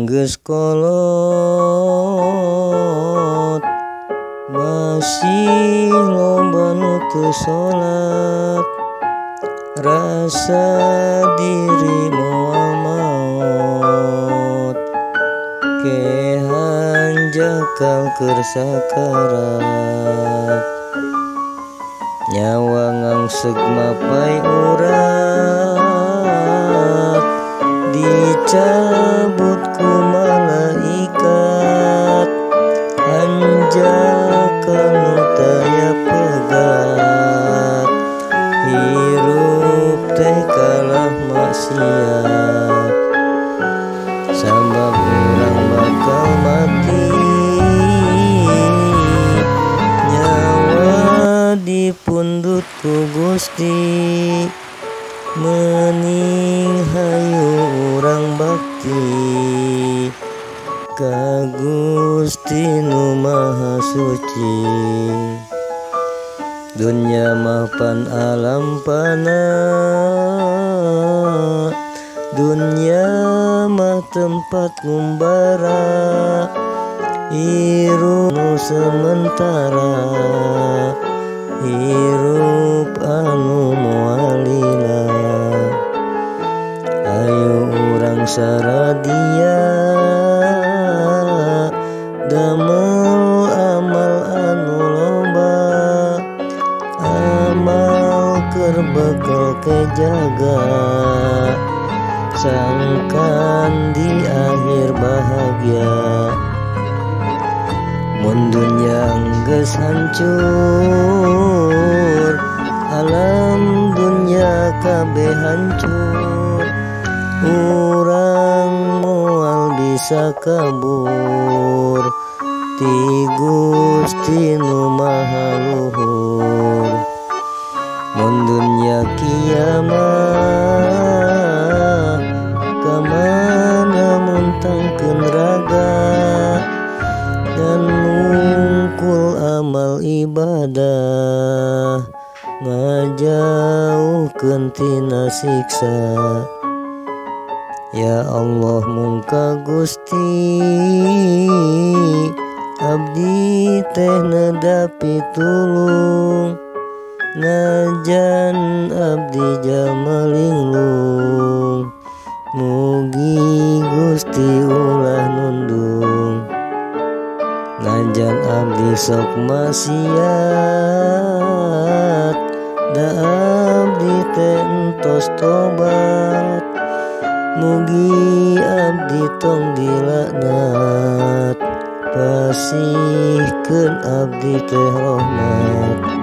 Geus kolot masih loba nu teu salat, rasa diri moal maot, kehan jakal keur sakarat. Nyawa ngangseg mapai urat, dicabut ku malaikat, hanjakal nu taya pegat, hirup teh kalah maksiat. Sabab urang bakal mati, nyawa dipundhut ku Gusti, mening hayu urang bakti ka Gusti nu Maha Suci. Dunya mah pan alam pana, dunya mah tempat ngumbara, hirup nu sementara, hirup anu moal lila. Ayo urang saradia, damel amal anu loba, amal keur bekal kejaga, sangkan di akhir bahagia. Mun dunya geus hancur, alam dunya kabeh hancur, urang moal bisa kabur ti Gusti nu Maha Luhur. Mun dunya kiamat, kamana muntangkeun raga, dan mungkul amal ibadah, ngajauhkeun tina siksa. Ya Allah mungka Gusti, abdi teh nedapi tulung, najan abdi jalma linglung, mugi Gusti ulah nundung. Najan abdi sok maksiat, da abdi teh entos tobat, mugi abdi tong dilaknat, pasihkeun abdi teh rahmat.